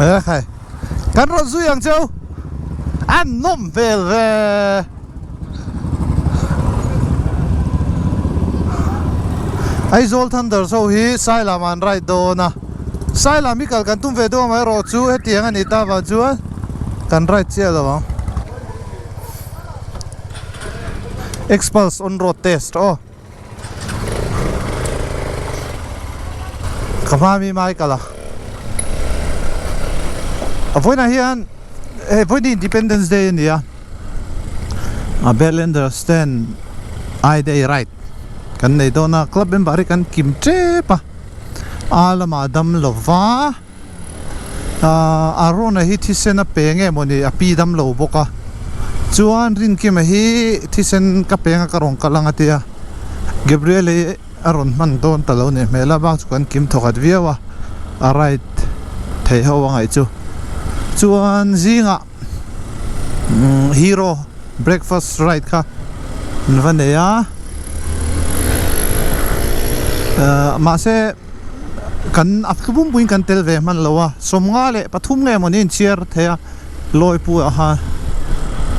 Ekhai kan rawn zui ang cheu a nawm hmel ve. Aizawl Thunders ho hi Sailam an ride dawn a, Sailam hi kal kan tum ve deuh amaherawh chu hetiang a nih ta vang chuan kan ride chiah lo ang. Xpulse on road test aw. Ka hma mi mai kal a. A vawiinah hian hei vawiin Independence Day a ni a. A Bellender stand I day ride kan nei dawn a club member hi kan kim tep a. A lamah dam lova. Arona hi thisen a pe nge mawni a pi dam lo bawk a, chuan Rinkima hi thisen ka peng a ka rawn kal ang a tia, Gabriel hi a rawn hman dawn ta lo nih hmel a, bak chu kan kim thawkhat viau a, a ride theih ho a ngaih chu. Chuan zingah Hero breakfast ride kha an va nei a, mahse. Kan a pum puiin kan tel ve hman lo a, 53 nge mawni inchhiar thei a Lawipu ah khan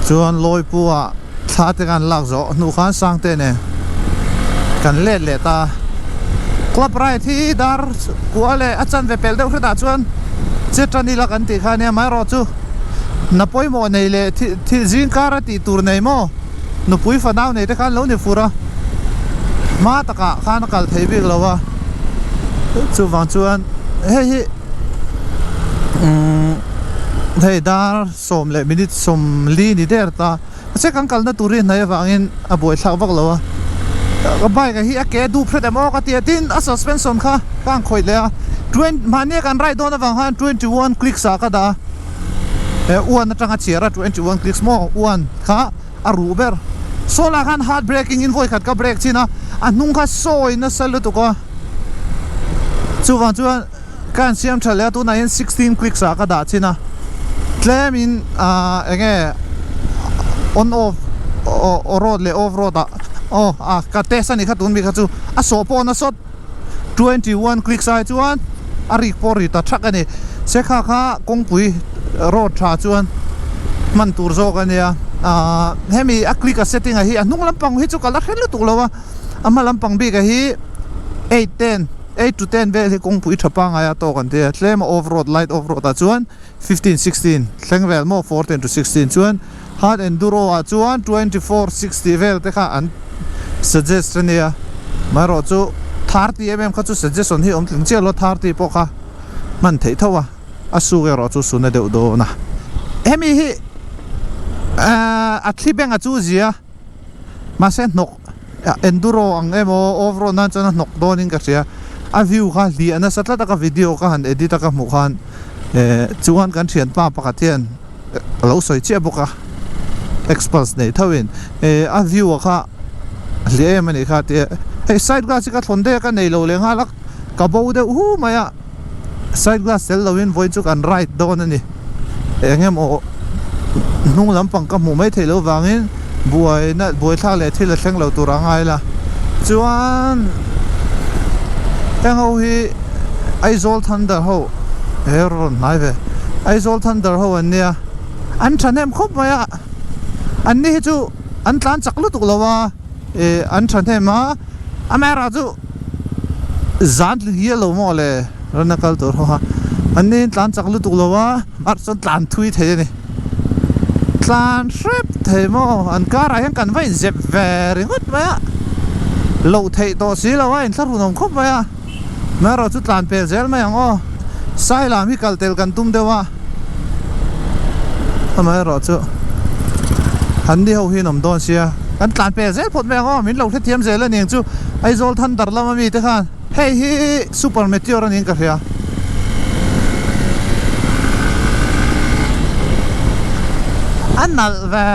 chuan Lawipu ah thla te kan lak zawh hnu khan Sangte nen kan let leh ta a, club ride hi dar kua leh a chanve pel deuh hretah chuan che tan ila kan tih kha ania amaherawhchu hna pawimawh nei leh thil zingkar a tih tur nei maw. Nupui fanau nei te khan lo ni fur a, hma takah khan a kal thei bik lo a, chuvang chuan hei hi umm hei dar sawm leh minute sawmli ni der ta mahse kan kalna tur hi a hnaih avangin a buaithlak vak lo a, ka bike ah hi a ke dup hret em aw ka ti a, tin a suspension kha ka han khawih leh a, mahni a kan ride dawn avang khan 21 clicks ah ka dah a. He uan atanga chhiar a 21 clicks maw uan kha a ruh ber. Saw lah khan hard braking in vawikhat ka brake chin a, a hnung kha sawi nasa lutuk a. Chuvang chuan ka han siam tha leh a, tunah hian 16 clicks ah ka dah chin a. Tlem in ah enge on off road leh off road ah aw ah ka test a nih kha tun bik kha chu a sawh pawh na sawt. 21 clicks ai chuan a rik pawh ri ta thak a ni. Sekha kha kawngpui road tha chuan hman tur zawk a nia. Ahh hemi a click a setting a hi a hnung lampang hi chu ka la hre lutuk lo a, a hma lampang bik a hi eight ten eight to ten vel hi kawngpui tha pangngai a tawk an ti a, tlem a off road light off road ah chuan 15 16 thleng vel maw 14 to 16 chuan hard enduro ah chuan 24 60 vel te kha an suggest a nia amaherawh chu 30 em em kha chu suggestion hi awm tling chiah lo 30 pawh kha hman theih tho a a suk erawh chu suna deuh dawn a hemi hi a thli beng a chu zia mahse hnawk enduro ang emaw off road nan chuan a hnawk dawnin ka hria a view kha hliah nasa tlat a ka video ka han edit a ka hmuh khan eh chuan kan thianpa pakhat hian a lo sawi chiah bawk a xpulse nei tho in eh a view a kha hliah em a nih kha tia hei side glass hi ka thlawn daih a ka nei lo leh nghal a ka bo deuh hu mai a. Side glass tel lovin vawiin chu kan ride dawn a ni. Eng emaw hnung lampang ka hmuh mai theih loh vangin buaina buaithlak leh thil a thleng lo tur a ngai la. Chuan heng ho hi Aizawl Thunder ho he rawn hnai ve Aizawl Thunder ho an nia an thahnem khawp mai a an ni hi chu an tlan chak lutuk lo a ih an thahnem a amaherawhchu chu. Zan tling hial lo maw le rana kal tur ho kha an ni tlan chak lutuk lo a mar chuan tlan thui thei a ni tlan hrep thei maw an car ah hian kan va in zep ve ringawt mai a loh theih tawh si lo a inthlahrun awm khawp mai a amaherawh chu tlan pel zel mai ang aw Sailam hi kal tel kan tum deuh a amaherawh chu an ni ho hi an awm dawn sia kan tlan pel zel phawt mai ang aw min lo hrethiam zel a ni ang chu Aizawl Thunder lama mi te khan hei hi Super Meteor a niin ka hria a nalh ve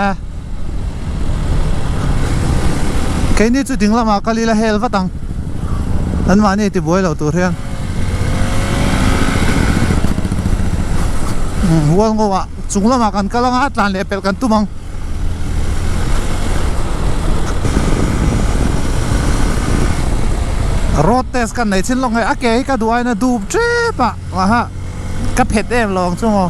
keini chu ding lamah kal ila hel vat ang anmahni tibuai lo tur hian. Hual ngo ah chung lamah kan kal anga tlan leh pelh kan tum ang. Road test kan nei chin lawk nge a ke hi ka duh aiin a dup tep a aha. Ka phet em lo ang chu maw.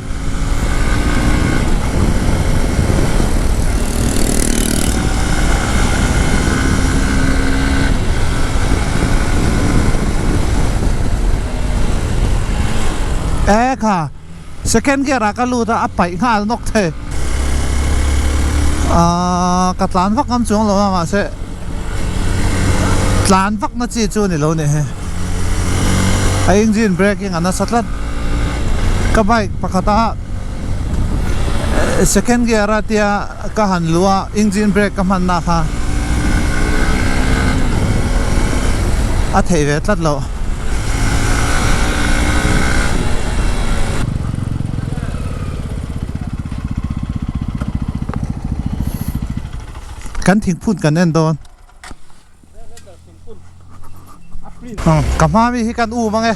E kha second gear ah ka lut a a paih nghal nawk thei ahh ka tlan vak ngam chuang lo a mahse tlan vak na chi chu a ni lo nih hi a engine braking a nasa tlat ka bike pakhat a second gear a tia ka han luh a engine brake ka hman na kha a theih ve tlat loh. Kan thingphun kan en dawn. Ka hma mi hi kan um ange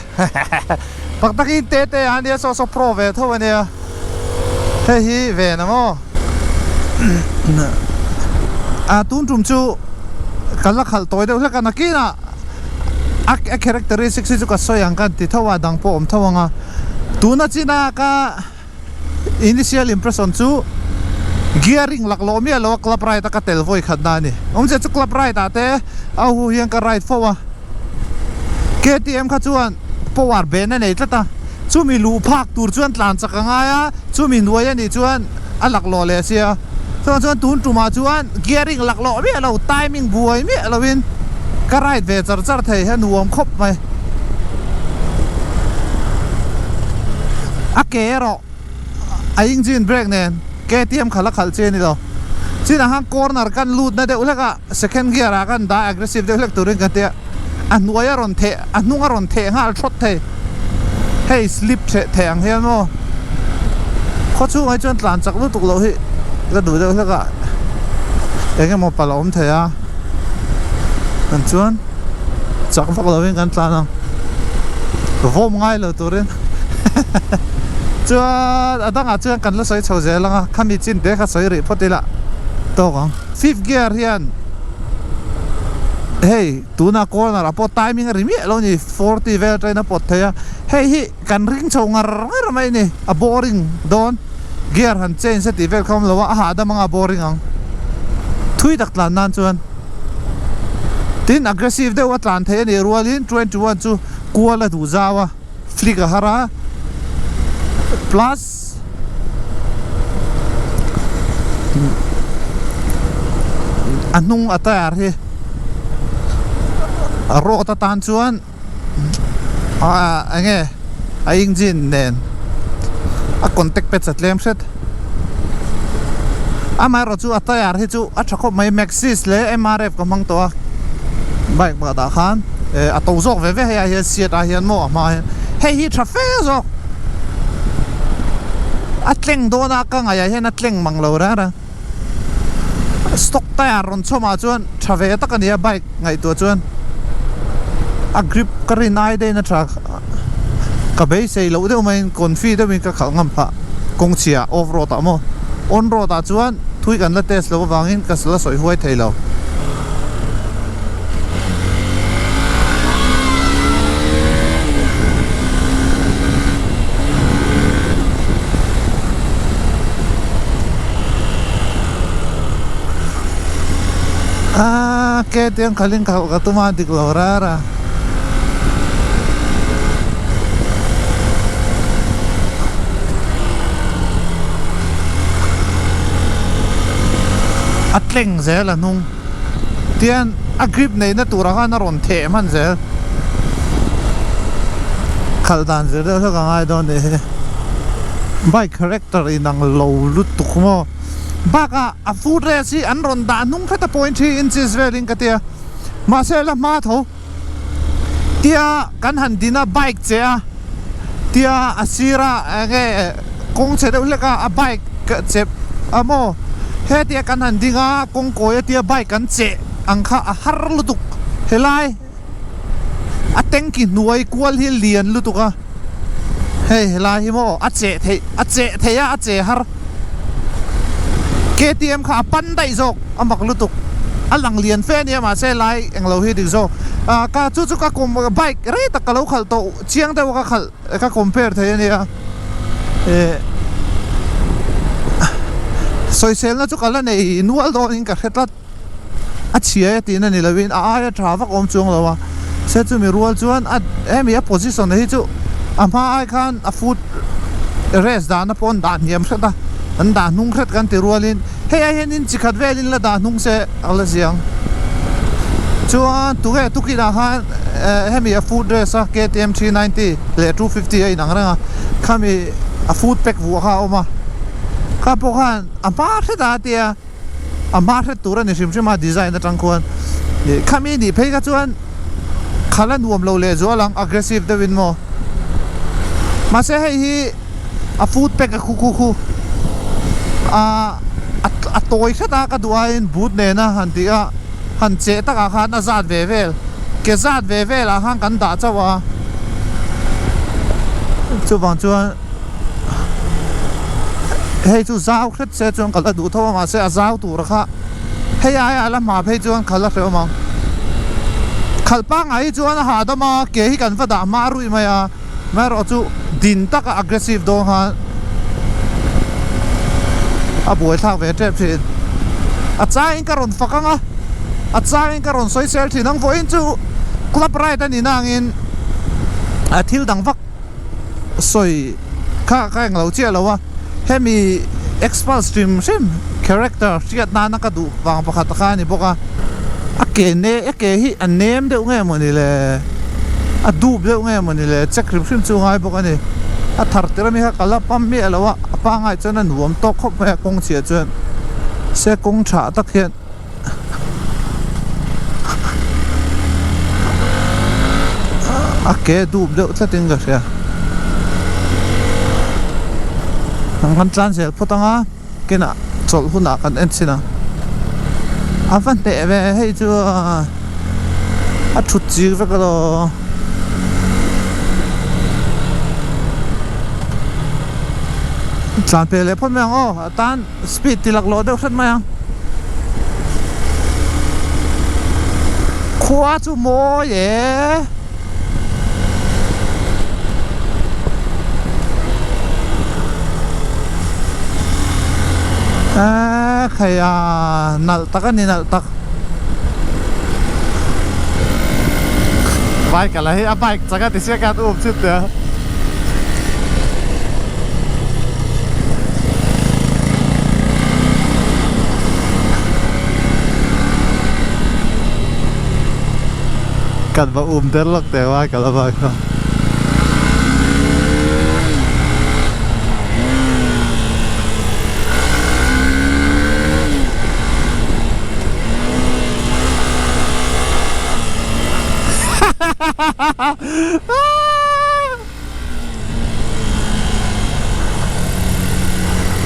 tak takin te te a nia saw saw pro ve tho ania hei hi ve na maw a tun tum chu ka la khalh tawi deuh hlek a nakinah a characteristics hi chu ka sawi ang ka ti tho a dang pawh awm tho ang a tuna china ka. Initial impression chu gearing laklawh miah lo a club ride a ka tel vawi khat na a ni. Awmzia chu club ride ah te a hu hian ka ride fo a. KTM kha chuan power ben a nei tlat a, chumi luh phak tur chuan tlan chak a ngai a, chumi hnuai a nih chuan a laklawh leh sia. Chuvang chuan tun tumah chuan gearing laklawh miah lo, timing buai miah lovin ka ride ve char char thei a nuam khawp mai. A ke erawh a engine brake nen KTM khalh a khalh chi a ni lo. Chinah khan corner kan lut na deuh hlek a, second gear ah khan dah aggressive deuh hlek turin kan ti a, a hnuai a rawn theh, a hnung a rawn theh nghal thawt thei. Hei slip theh theh ang hian maw khaw chhungah hi chuan tlan chak lutuk loh hi ka duh deuh hlek a, eng emaw palh a awm thei a, kan chuan chak vak lovin kan tlan ang vawm ngai lo turin chuan a dangah chuan kan la sawi chho zel ang a khami chin te kha sawi rih phawt ila tawk ang. Fifth gear hian hei tuna corner ah pawh timing a ri miah lo a ni 40 vel atangin a pawt thei a hei hi kan ring chho ngar ngar mai a ni a boring dawn gear han change a tih vel kha awm lo a a hahdam anga boring ang thui tak tlan nan chuan tin aggressive deuh a tlan thei a nih rualin 21 chu kual a duh zau a flick a har a plus. A hnung a tyre hi a road atan chuan ah eng nge a engine nen a contact pad a tlem hret amaherawh chu a tyre hi chu a tha khawp mai maxis leh M_R_F ka hmang tawh a bike pakhat ah khan eh a to zawk ve ve hei ah hian seat ah hian maw a hma ah hian hei hi tha fe zawk. A tleng dawn a ka ngaihah hian a tleng mang lo reng reng. Stock tyre rawn chhawm ah chuan tha ve tak a ni a bike ngaihtuah chuan a grip ka rin ai deuhin a tha ka beisei loh deuh maiin confi deuhin ka khalh ngam phah kawng chhia off road ah maw on road ah chuan thui kan la test loh avangin ka la sawi huai thei lo. Aaa KTM khalin ka ka tum a dik lo rar a. A tleng zel a hnung. Tian a grip neihna turah khan a rawn theh hman zel. Khalh dan zir deuh hlek a ngai dawn nih hi. Bike character inang lo lutuk maw. Bakah a foot rest hi an rawn dah hnung hret a 0.3 inches velin ka tia. Mahse la hma tho. Tia kan han din a bike che a tia a sir a enge kawng chhe deuh hlek a a bike che a maw hetia kan han ding a kawng kawi a tia bike kan che ang kha a har lutuk helai a tanki hnuai kual hi lian lutuk a hei helai hi maw a che theih a che thei a a che har K_T_M kha a pan daih zawk a mak lutuk a lang lian fe ania mahse lai englo hi dik zawk ah ka chu chu ka kum bike rei tak ka lo khalh tawh chiang deuh a ka khalh ka compare thei ania. Eh sawiselna chu ka la nei nual dawnin ka hre tlat. A chhiai a tihna ni lovin a aia tha vak awm chuang lo a, se chumi rual chuan a hemi a position hi chu a hma ai khan a foot rest dahna pawh an dah hniam hret a, an dah hnung hret kan ti rualin hei ai hian in chi khat velin la dah hnung se a la ziang. Chuan tunge tukinah khan hemi a foot rest a KTM 390 leh 250 a inang reng a, khami a foot pack vuah kha a awm a, kha pawh khan a hma hret a tia. a hma hret tur a ni hrim hrim a design atang khuan ih khami nih phei kha chuan khalh a nuam lo leh zual ang aggressive deuh in maw mahse hei hi a foot pack a khu khu khu ah a tawi hret a ka duh aiin boot nena han tih a han cheh takah khan a zat ve vel ke zat ve velah khan kan dah chauh a chuvang chuan. Hei chu zau hret se chuan ka la duh tho a mahse a zau tur kha hei aia a la hma phei chuan khalh a hrehawm ang. Khalh pangngai hi chuan a hahdam a, ke hi kan va dah hma ruih mai a, amaherawh chu din taka aggressive dawn khan a buaithlak ve tep thin. A changin ka rawn fak ang a, a changin ka rawn sawi sel thin ang vawiin chu club ride a ni nangin a thil dang vak. sawi kha ka englo chiah lo a, hemi Xpulse hrim hrim character hriat nana ka duh vang pakhat kha a ni bawk a, a ke ne a ke hi a nem deuh nge mawni le a dup deuh nge mawni le check hrim hrim chu ngai bawk a ni, a thar tir ami kha ka la pam miah lo a, a pangngai chuan a nuam tawk khawp mai a kawng chhiah chuan se kawng tha tak hian. A ke dup deuh tlatin ka hria an kan tlan zel phawt ang a kinah chawlh hunah kan en chhin ang a va hneh ve hei chu a thut chik vek alo tlan pe leh phawt mai ang aw a tan. Speed ti laklawh deuh hret mai ang. Khua chu mawi e. Eee khai a nalh tak a ni nalh tak. Bike a la hi a bike chak a ti sia khan um chhut teh a. Kan va um der lawk teh a ka la bike kha.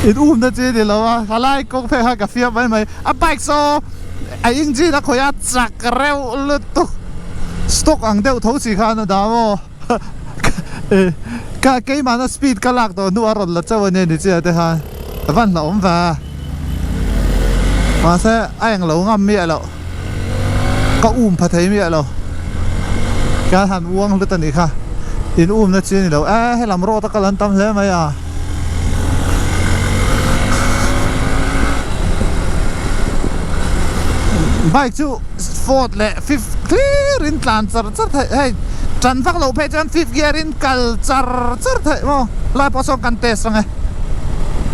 In um na chi ni lo a halai kawng phei kha ka fiam mai mai a bike saw a engine a khawih a chak reuh lutuk stock ang deuh tho chi khan a dah maw ka keimahna speed ka lak tawh hnu a rawn la chauh a nia ni chiah te khan a van hlauhawm ve mahse a englo ngam miah loh. Ka um pha thei miah lo. Ka han uang hlut a nih kha. In um na chi a ni lo. E helam road a kal an tam hle mai a. Bike chu fourth leh fifth clear in tlan char char theih hei tan vak loh phei chuan fifth gear in kal char char theih maw lai pawh sawn kan test ang e.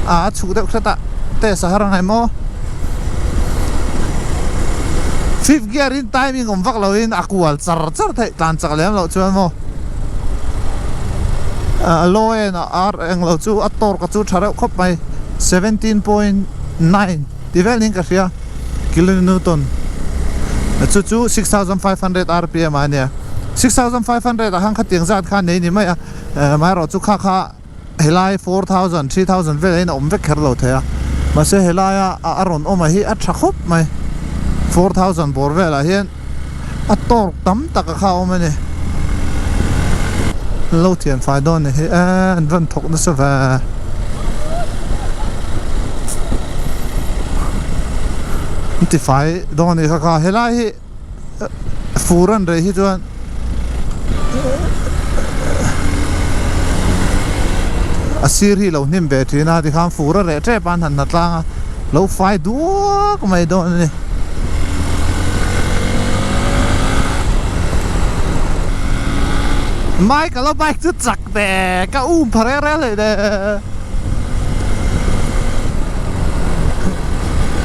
A a chhuk deuh hret a test a har ang em aw. Fifth gear in timing awm vak lo in a kual char char theih tlan chak lem loh chuan maw a low end a ar eng lo chu a torque chu tha reuh khawp mai 17.9 ti vel niin ka hria kilonewton chu chu 6500 rpm ah ania 6500 ah khan khatiang zat kha nei ni mai a amaherawhchu kha kha Helai 4000, 3000 velah hian a awm vek kher lo thei a, mahse helaia a rawn awm a hi a tha khawp mai, 4000 bawr velah hian a torque tam tak a kha a awm a ni. Lo thian fai dawn ni hi e an rawn thawk nasa ve. An ti fai dawn a ni kha kha helai hi. fur an rei hi chuan A sir hi lo hnim ve thin a, tikhan fur a reh tep a an han hna tlang a, lo fai duak mai dawn a ni. Michael a bike chu chak teh ka um pha reng reng hlei teh.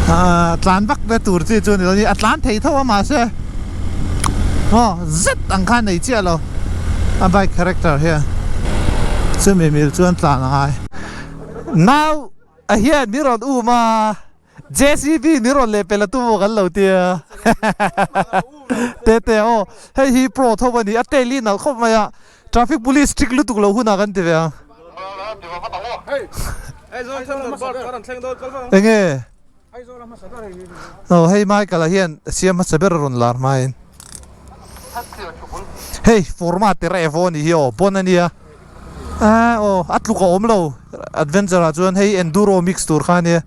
Ahh tlan vak na tur chi chu a ni lo a ni, a tlan thei tho a mahse aw zet ang khan nei chiah lo a bike character hian chumi mil chuan tlan a ngai. Nau a hian min rawn um a. JCB ni rawn leh pel a tum aw kan lo tia Tete aw hei hi pro tho a ni a tail hi nalh khawp mai a traffic police strict lutuk lo hunah kan ti ve ang enge aw hei Michael a hian siam hmasa ber a rawn lar hmain hei forma te reh vaw a nih hi aw bon a nia. Aaa aw a tluk a awm lo adventure ah chuan hei enduro mix tur kha ania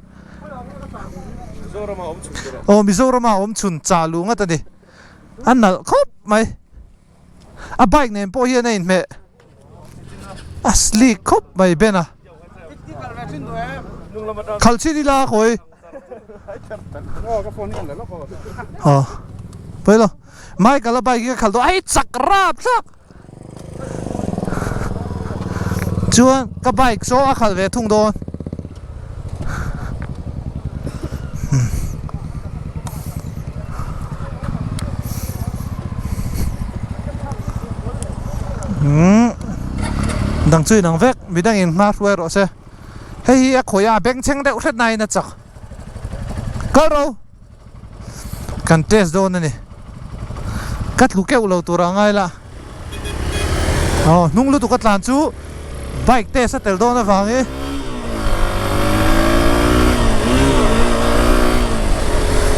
aw Mizoram ah awm chhun chah luh ngat a ni a nalh khawp mai a bike nen pawh hian a inhmeh a sleek khawp mai Ben a khalh chin ila khawi aw pawi lo Michael a bike hi ka khalh dawn a hei chak rap thlak. Chuan ka bike saw a khalh ve thung dawn. Umm dang chu inang vek midangin hma hruai rawh se hei hi a khawih a bengchheng deuh hret nain a chak kal ro. Kan test dawn a ni. Ka tlu keuh lo tur ah ngai la. Aw hnung lutuk a tlan chu bike test a tel dawn avangin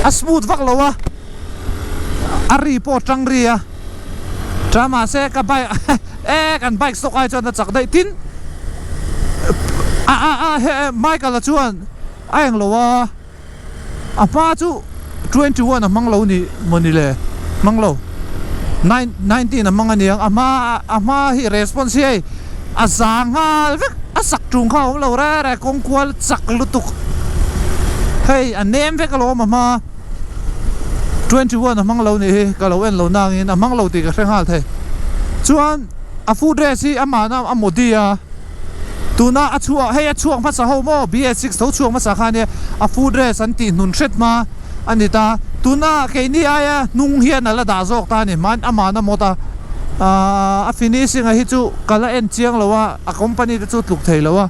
a smooth vak lo a, a ri pawh a tang ri a, ta mahse ka bike e kan bike stock ai chuan a chak daih tin a a a he Michael a chuan a englo a. A hma chu 21 a hmang lo ni maw ni le? Hmang lo. 19 a hmang a niang. A hma a hma hi response hi hei a za nghal vek. A sak tung kha a awm lo reng reng kawng kual chak lutuk. Hei a nem vek alawm a hma. 21 a hmang lo nih hi ka lo en lo nangin a hmang lo tih ka hre nghal thei. Chuan a footrest hi amahna a modi a. Tuna a chhuah hei a chhuak hmasa ho maw BS6 tho chhuak hmasa kha ania a foot rest an tih hnun hret hma a ni ta tuna keini aia hnung hian a la dah zawk ta a ni hman aman a mawt a ahh a finishing a hi chu ka la en chiang lo a a company te chu tluk thei lo a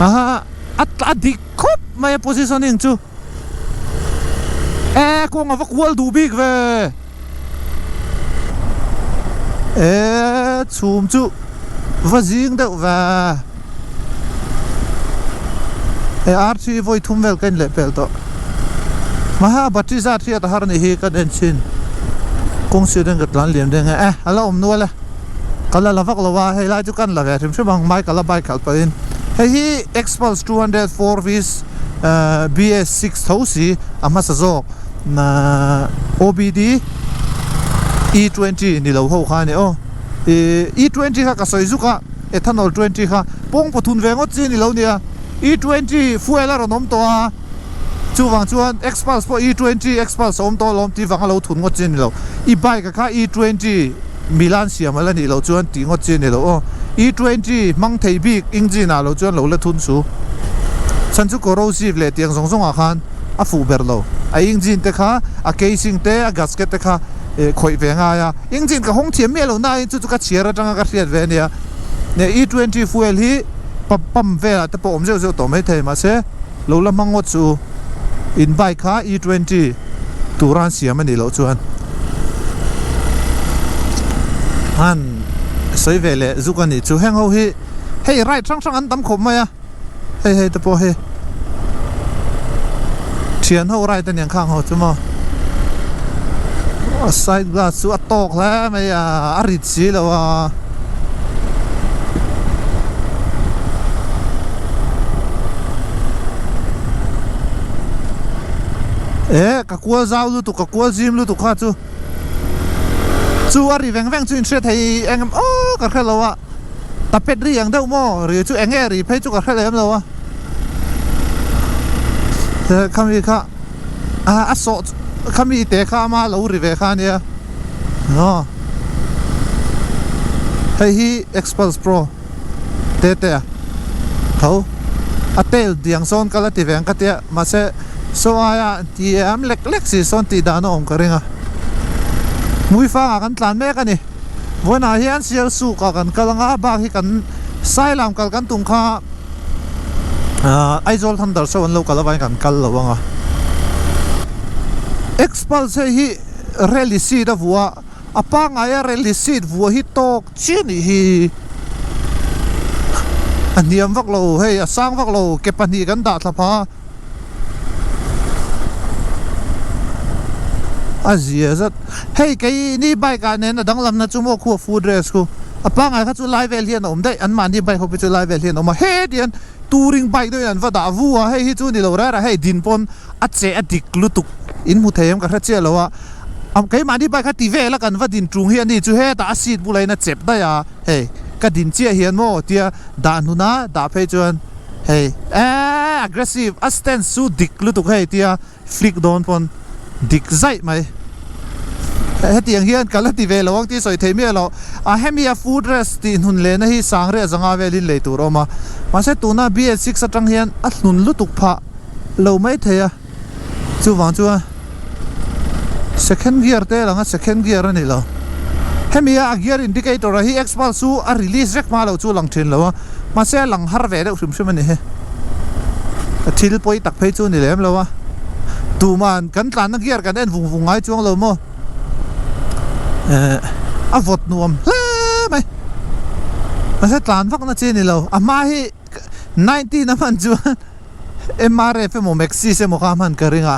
aha a dik khawp mai a positioning chu e kawng a va kual duh bik ve. E chhum chu va zing deuh ve e RC vawi thum vel ka inleh pel tawh maha battery zat hriat a har anih hi ka en chhin kawng sir hian ka tlan liam deuh nge e a la awm nual e ka la la vak lo a hei lai chu kan la ve hrim hrim ang Michael a bike khalh pahin hei hi Xpulse 204 vs BS6 tho si a hmasa zawk. OBD E20 ni lo ho kha a ni aw. E20 kha ka sawi zuk a, ethanol 20 kha pawng pathum ve ngawt chi a ni lo nia. E20 fuel a rawn awm tawh a, chuvang chuan Xpulse pawh E20 Xpulse a awm tawh alawm tih vang a lo thun ngawt chi a ni lo. I bike a kha E20 Milan siam a la nih loh chuan tih ngawt chi a ni lo aw. E20 hmang thei bik engine ah lo chuan lo la thun su. Chhan chu corrosive leh tiang zawng zawng ah khan. a fuh ber lo. A engine te kha, a casing te, a gasket te kha eh khawih ve ngai a. Engine ka hawng thiam miah lo nain chu chu ka chhiar atanga ka hriat ve a nia. E 20 fuel hi pump velah te pawh awm zeuh zeuh tawh maithei mahse lo la hmang ngawt chu in bike kha e 20 tura an siam a nih loh chuan han sawi ve leh zuk a nih chu. Heng ho hi hei ride hrang hrang an tam khawp mai a. Hei hei te pawh hi thian ho ride aniang khang ho chu maw a side glass chu a tawk hle mai a a rit si lo a eh ka kual zau lutuk ka kual zim lutuk kha chu chu a ri veng veng chu in hriat thei eng em aw ka hre lo a. Tapet ri ang deuh maw ri chu eng nge ri phei chu ka hre lem lo a. Khami kha a sawh khami te kha ama lo ri ve kha ania. Aw hei hi Xpulse Pro te te a tho a tail diang sawn kal a ti ve ang ka tia mahse saw aia hniam lek lek si sawn tih dan a awm ka ring a hmuifangah kan tlan mek a ni vawiinah hian Sialsuk ah kan kal anga bak hi kan Sailam kal kan tum kha ahh Aizawl Thunder show an lo kal avangin kan kal lo anga Xpulse hei hi Rally seat a vuah a, a pangngaia rally seat vuah hi tawk chiah nih hi a hniam vak lo hei a sang vak lo ke pahnih kan dah thla pha a zia zat hei keini bike ah nen a danglamna chu maw khu a foot rest khu a pangngai kha chu lai vel hian a awm daih anmahni bike ho pawh chu lai vel hian a awm a hetiang touring bike deuhin an va dah vu a hei hi chu ni lo rara hei din pawn a che a dik lutuk in hmu thei em ka hre chiah lo a keimahni bike kha ti vel a kan va din tung hi ani chu hetah a seat bulah in a chep daih a hei ka din chiah hian maw tia dah hnun a dah phei chuan hei eehh aggressive a stance chu dik lutuk hei tia Flick dawn pawn dik zaih mai. Hetiang hian ka la ti ve lo ang tih sawi thei miah lo. A hemi a foot rest tih hnun lehna hi Sangriah zanga velin lei tur a awm a. Mahse tuna BS6 atang hian a hnun lutuk phah lo mai thei a. Chuvang chuan second gear te lang a second gear a ni lo. Hemi a a gear indicator a hi Xpulse chu a release vek hma lo chu a lang thin lo a. Mahse a lang har ve deuh hrim hrim a ni hi. A thil pawi tak phei chu ni lem lo a. Tuman kan tlanna gear kan en vung vung ngai chuang lo maw. Eh a vawt nuam hle mai. Mahse tlan vak na chi a ni lo. A hma hi 19 a hman chuan MRF emaw Maxis emaw kha a hman ka ring a.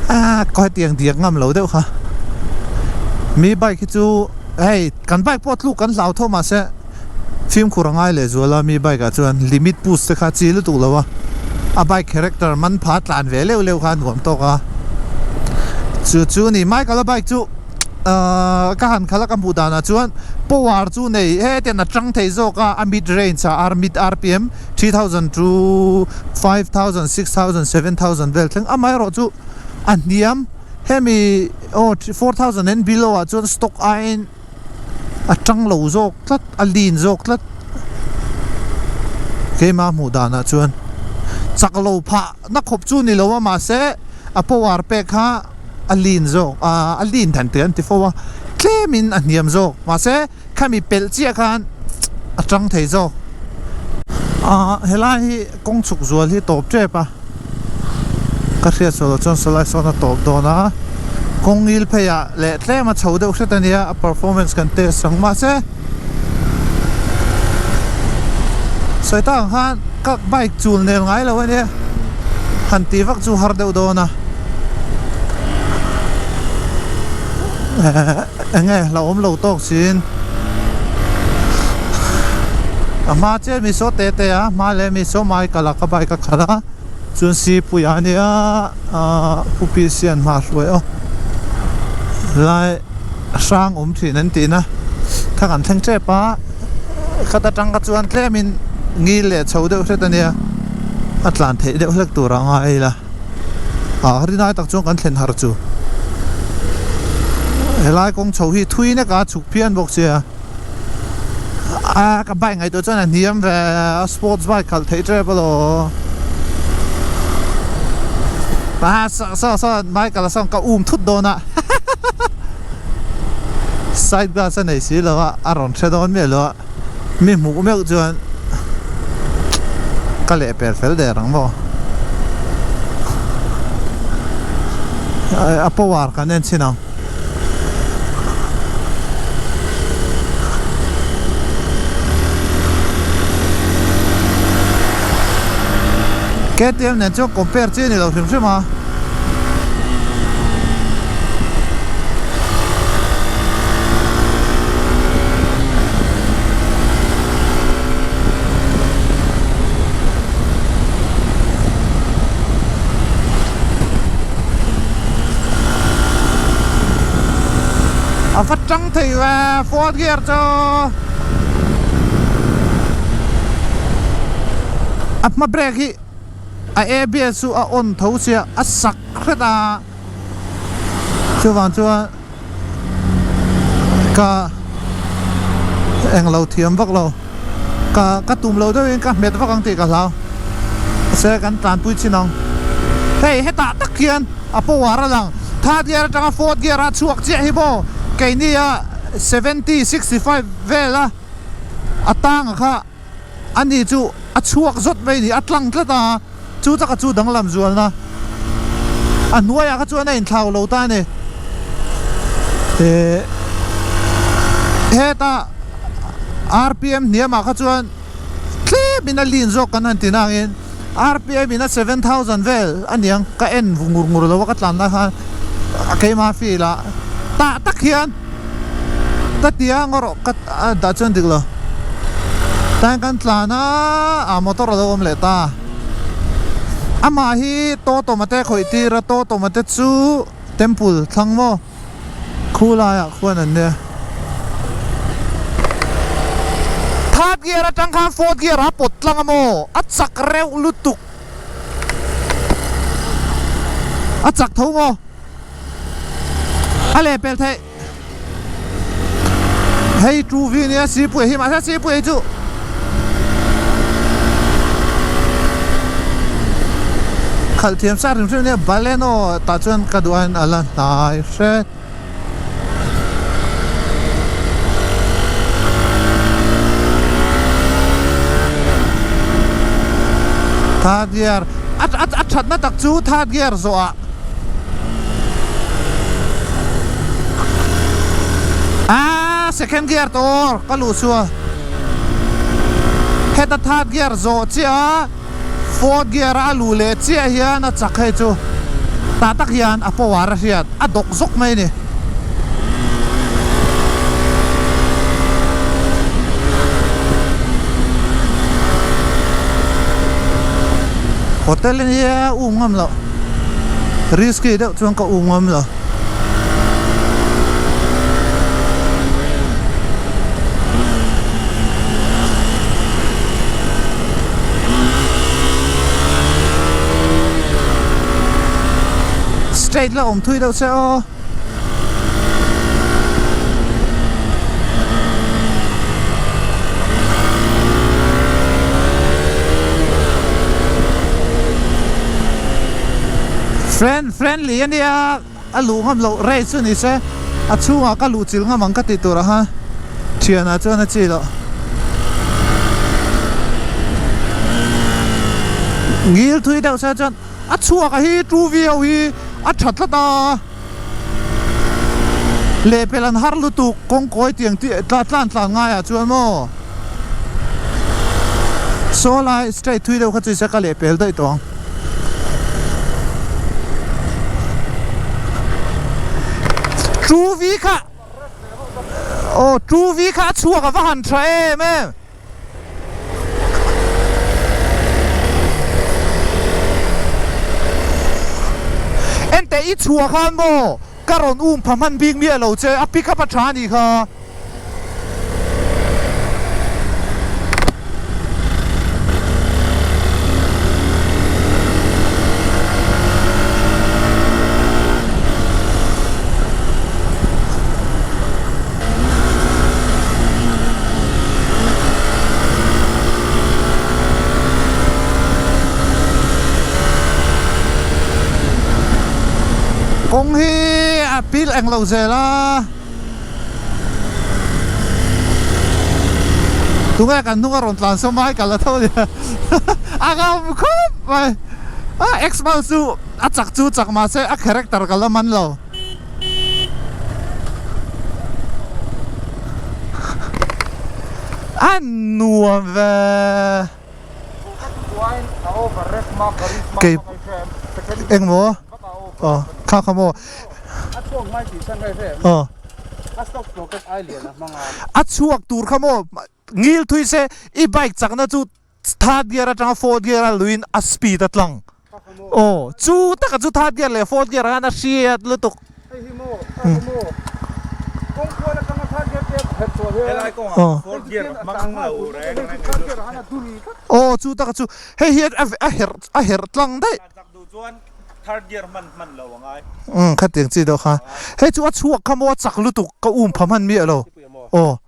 Ah ka hetiang diak ngam lo deuh kha. Mi bike hi chu hei kan bike pawh tluk kan hlau tho mahse fimkhur a ngai leh zual a mi bike ah chuan limit push te kha chi lutuk lo a a bike character man pha tlan ve leuh leuh kha a nuam tawk a chu chu ni Michael a bike chu ahh ka han khalh a ka hmuh danah chuan power chu nei hetiang a tang thei zawk a a mid range ah mid rpm 3000 to 5000 6000 7000 vel thleng amaherawh chu a hniam hemi aw 4000 and below ah chuan stock aiin a tang lo zawk tlat a lin zawk tlat keimah hmuh danah chuan chak lo phah na khawp chu ni lo a mahse a power pek kha a lin zawk a lin dan te an ti fo a tlemin a hniam zawk mahse Khami pelh chiah khan a tang thei zawk. Aaa helai hi kawng chhuk zual hi tawp tep a, ka hriat sual loh chuan sawlai sawn a tawp dawn a, kawng ngil phei ah leh tlem a chho deuh hret a nia a performance kan test ang mahse sawi tak ang khan ka bike chul nel ngai lo a nia han tih vak chu har deuh dawn a. Eng nge hlauhawm awm lo tawk siin a hma chiah mi saw te te a hma leh mi saw mai kal a ka bike a khalh a chuan sipui ah ania ahh pu pc an hma hruai aw lai hrang awm thin an tih na kha kan thleng tep a khat atang kha chuan tlem in ngil leh chho deuh hret ania a tlan theih deuh hlek tur a ngai ila. Ah rinai tak chuan kan thlen har chu helai kawng chho hi thui nek a chhuk phian bawk sia a ka bike ngaihtuah chuan a hniam ve a sports bike khalh theih tep alawm ah saw saw Michael a sawn ka um thut dawn a side glass a nei si lo a a rawn hre dawn miah lo a. Mi hmuh meuh chuan ka leh per fel der ang maw a power kan en chhin ang. KTM nen chuan compare chi a ni lo hrim hrim a. A va tang thei ve fourth gear chu. A hma brake hi a ABS chu a on tho sia a sak hret a, chuvang chuan ka englo thiam vak lo, ka ka tum lo deuhin ka hmet vak ang tih ka hlau, mahse kan tlanpui chin ang. Hei hetah tak hian a power a lang, third gear atanga fourth gear a chhuak chiah hi maw keini a 70, 65 vel a a tanga kha. Ani chu a chhuak zawt mai a ni, a tlang tlat a, chu taka chu danglam zualna a hnuaiah kha chuan a inthlau lo ta a ni. Ehh heta rpm hniamah kha chuan tlemin a lin zawk kan han ti nangin rpm in a 7000 vel a niang ka en ngur ngur lo a ka tlan lai khan keimah feel ah tah tak hian ka ti a ngaw rawh ka dah chuan dik lo tain kan tlan a ah motor a lo awm leh ta amah hi tawtawma te khawih tir a tawtawma te chu temple thlang maw. Khu laiah khuan an nia. Third gear atang khan fourth gear a pawt tlang a maw? A chak reuh lutuk. A chak tho maw? A lehpel theih. Hei two v nia sipui hi mahse sipui hi chu khalh thiam sa hrim hrim nia Baleno tah chuan ka duh aiin a la hnai hret. Third gear a a thatna tak chu third gear zawh ah Aaa second gear tawh ka luh chu a heta third gear zawh chiah a fourth gear a luh leh chiah hian a chak hei chu tah tak hian a power a hriat a dawk zawk mai a ni. Hotel ania um ngam loh risky deuh chuan ka um ngam lo. Straight la awm thui deuh se aw. Friend friendly a nia a luh ngam loh race chu ni se a chhungah ka luh chilh ngam ang ka tih turah khan thianah chuan a chi loh ngil thui deuh se chuan a chhuak a hi two v ho hi a tha tlat a. Lehpel an har lutuk kawngkawi tiang tih tlan tlan ngaiah chuan maw saw lai straight thui deuh kha chu se ka lehpel daih tawh ang. Two V kha aw two V kha a chhuak a va han tha em em. Enteh i chhuah khan maw ka rawn um pha hman bik miah lo che a pick up a tha anih kha. Kawng hi a pil eng lo zel a, tunge kan hnung a rawn tlan saw mai ka la tho nia a ngam khawp mai a X-Mile chu a chak chu chak mahse a character ka la man lo. A nuam ve. Kei engmaw aw kha kha maw aw a chhuak tur kha maw ngil thui se i bike chakna chu Third gear atanga fourth gear a luin a speed a tlang. Aw, chu taka chu third gear leh fourth gear ah khan a hriat lutuk. Hei hi maw, kha kha maw, kawng kual atanga third gear Aw chu taka chu hei hi a herh a herh tlang daih. Umm khatiang chi deuh kha. Hei chu a chhuak kha maw a chak lutuk ka um pha hman miah lo. Aw.